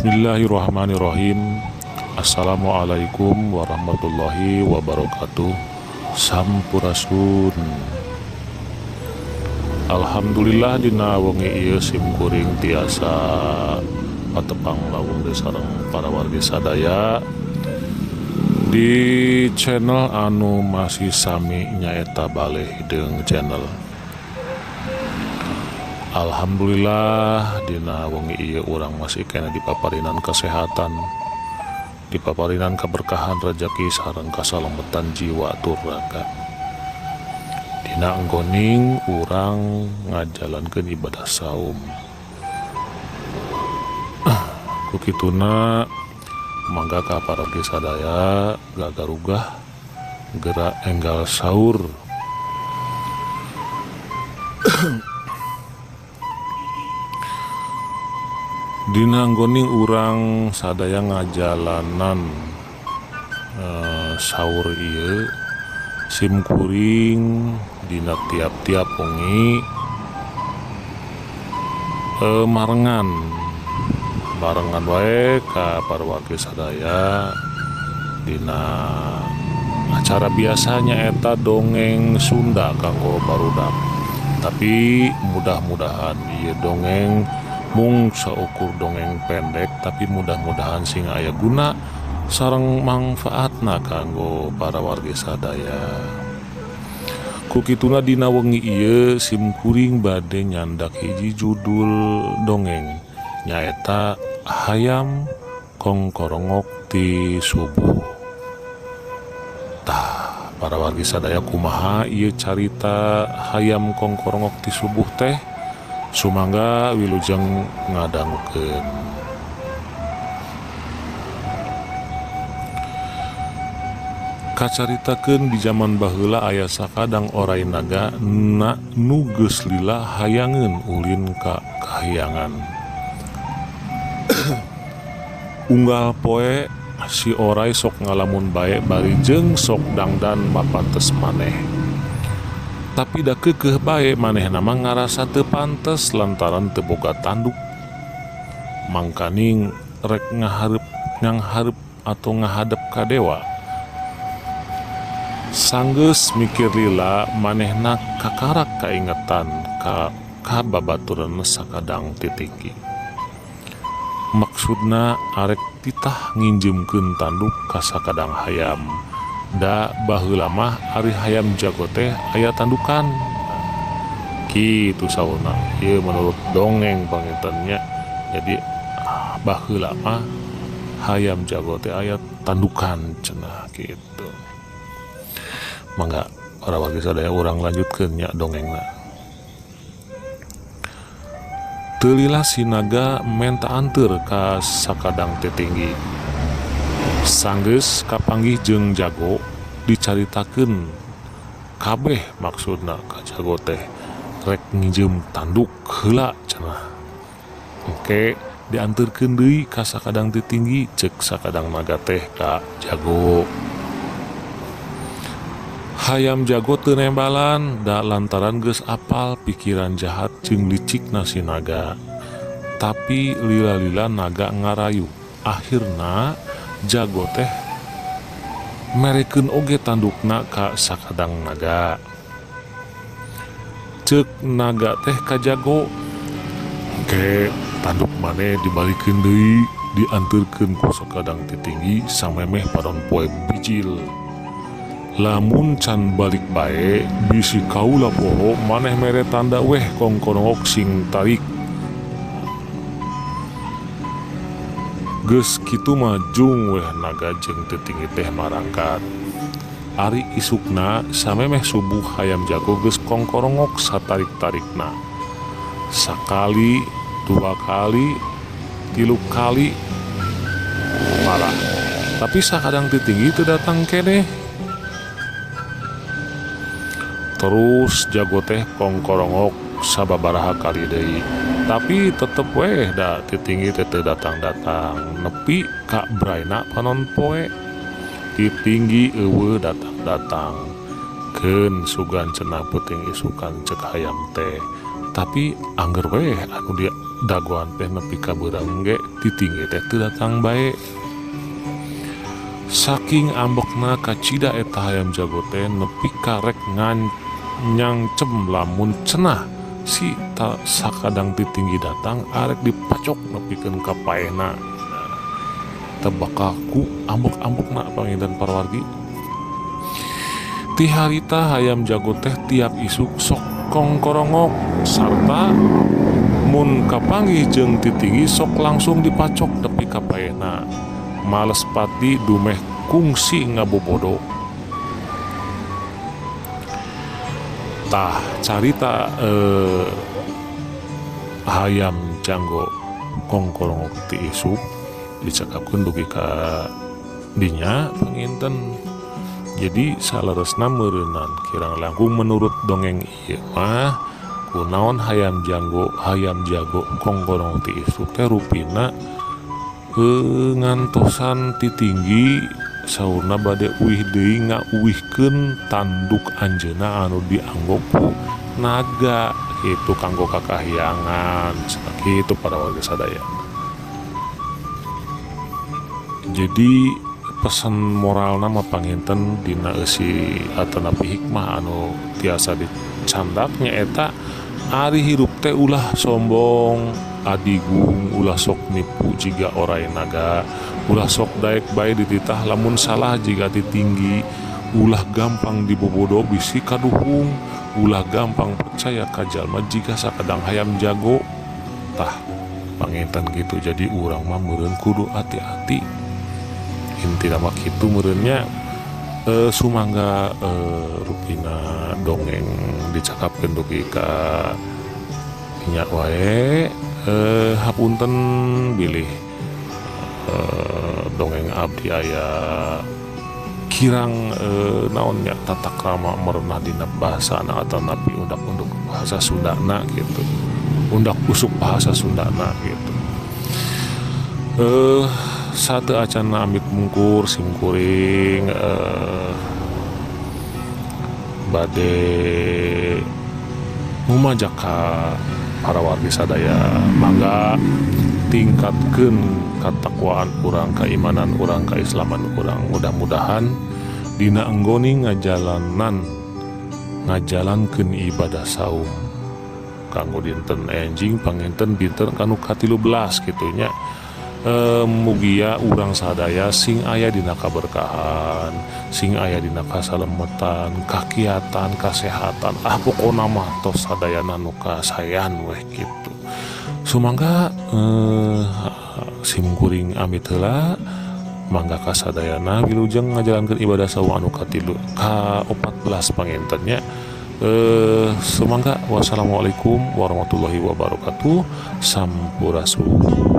Bismillahirrahmanirrahim. Assalamualaikum warahmatullahi wabarakatuh. Sampurasun. Alhamdulillah dina wengi ieu sim kuring tiasa patepang lawung deui sareng para wargi sadaya di channel anu masih sami nyaeta Bale Hideung Channel. Alhamdulillah dina wengi ieu urang masih keneh dipaparinan kesehatan, dipaparinan keberkahan rezeki sareng kasalametan jiwa tur raga. Dina enggoning urang ngajalankeun ibadah saum. Ku kituna mangga ka paragi sadaya gagarugah gerak enggal sahur. Dina nggoning urang sadaya ngajalanan sahur ieu sim kuring dina tiap-tiap wengi marengan barengan wae ka para wargi sadaya dina acara biasanya eta dongeng Sunda kanggo barudak. Tapi mudah-mudahan ieu dongeng mung saukur dongeng pendek, tapi mudah-mudahan sing aya guna sareng mangfaatna kanggo para wargi sadaya. Ku kituna dina wengi ieu sim kuring bade nyandak hiji judul dongeng nyaeta Hayam Kongkorongok ti Subuh. Tah, para wargi sadaya kumaha ieu carita Hayam Kongkorongok ti Subuh teh? Sumangga wilujeng ngadangukeun. Kacaritakeun di zaman baheula aya sakadang orai naga na nu geus lila hayangeun ulin ka kahyangan. Unggal poe si orai sok ngalamun bae bari jeung sok dangdan mapantes maneh. Tapi da keukeuh bae manehna mah ngarasa teu pantes lantaran teu boga tanduk. Mangkaning rek nganghareup atau ngahadep ka dewa. Sanggeus mikir lila manehna kakarak kaingetan ka kababaturan sakadang titinggi. Maksudna arek titah nginjemkeun tanduk ka sakadang hayam. Da baheula mah ari hayam jago teh aya tandukan. Kitu saurna. Ieu menurut dongeng pangintennya. Jadi baheula mah hayam jago teh aya tandukan cenah kitu. Mangga para wargi sadaya urang lanjutkeun nya dongengna. Teu lila si naga menta anteur ka sakadang titinggi. Sanggeus kapanggih jeung jago dicaritakeun kabeh maksudna ka jago teh rek nginjeum tanduk heula cenah. Engke dianteurkeun deui ka sakadang titinggi ceuk sakadang naga teh ka jago. Hayam jago teu nembalan da lantaran geus apal pikiran jahat jeung licikna si naga. Tapi lila-lila naga ngarayu. Akhirna jago teh merekeun oge tandukna ka sakadang naga. Ceuk naga teh ka jago, "Engke tanduk maneh dibalikeun deui, dianteurkeun ku sakadang titinggi samemeh panon poe bijil. Lamun can balik bae bisi kaula poho maneh mere tanda weh kongkorongok sing tarik." Geus kitu mah jung weh naga jeung titinggi teh marangkat. Ari isukna samemeh subuh hayam jago geus kongkorongok satarik-tarikna. Sakali, dua kali, tilu kali marah. Tapi sakadang titinggi teu datang keneh. Terus jago teh kongkorongok sababaraha kali deui. Tapi tetep weh da titinggi teh teu datang-datang. Nepi ka braina panon poe. Titinggi eueuh datang-datang. Keun sugan cenah peuting isukan ceuk hayam teh. Tapi angger weh anu dia dagoan teh nepi ka beurang ge titinggi teh teu datang bae. Saking ambekna kacida eta hayam jago teh nepi ka rek nyangcem lamun cenah si ta sakadang titinggi datang arek dipacok nepikeun ka paehna. Teu bakal ku ambek-ambekna panginten parwargi. Ti harita hayam jago teh tiap isuk sok kongkorongok sarta mun kapanggih jeung titinggi sok langsung dipacok nepi ka paehna. Males pati dumeh kungsi ngabobodo. Tah carita hayam janggo kongkorongok ti isuk dicekapkeun dugi ka dinya panginten. Jadi saleresna meureunan kirang langkung menurut dongeng ieu mah kunaon hayam janggo hayam jago kongkorong ti isuk teh rupina ngantosan titinggi saurna bade uih deui ngauihkeun tanduk anjeunna anu dianggo ku naga kitu kanggo kakahyangan sakitu para warga sadaya. Jadi pesan moralna mah panginten dina eusi atanapi hikmah anu tiasa dicandak nyaeta ari hirup teh ulah sombong adigung, ulah sok nipu jiga orai naga, ulah sok daek bae dititah lamun salah jiga titinggi, ulah gampang dibobodo bisi kaduhung, ulah gampang percaya ka jalma jiga sakadang hayam jago. Tah panginten gitu. Jadi urang mah meureun kudu hati-hati. Intina mah kitu meureunnya. Sumangga rupina dongeng dicakapkeun dugi ka minyak wae. Hapunten bilih dongeng abdi aya kirang naonnya tata krama merenah dina bahasana atanapi undak-unduk bahasa Sundana gitu, undak usuk bahasa Sundana gitu. Satu acana amit mungkur simkuring bade ngumajak ka para wargi sadaya mangga tingkatkeun katakwaan urang, keimanan urang, keislaman urang. Mudah-mudahan dina enggoni ngajalankeun ibadah saum kanggo dinten enjing panginten dinten kanu ka-13 kitu nya. Mugia urang sadaya sing aya dina kaberkahan, sing aya dina kasalemetan, kakiatan, kasehatan. Ah pokona mah tos sadayana nu kasaean weh kitu. Sumangga sim kuring amit heula mangga kasadayana wilujeng ngajalankeun ibadah saum anu katilu ka-14 panginten nya. Sumangga wassalamualaikum warahmatullahi wabarakatuh. Sampurasun.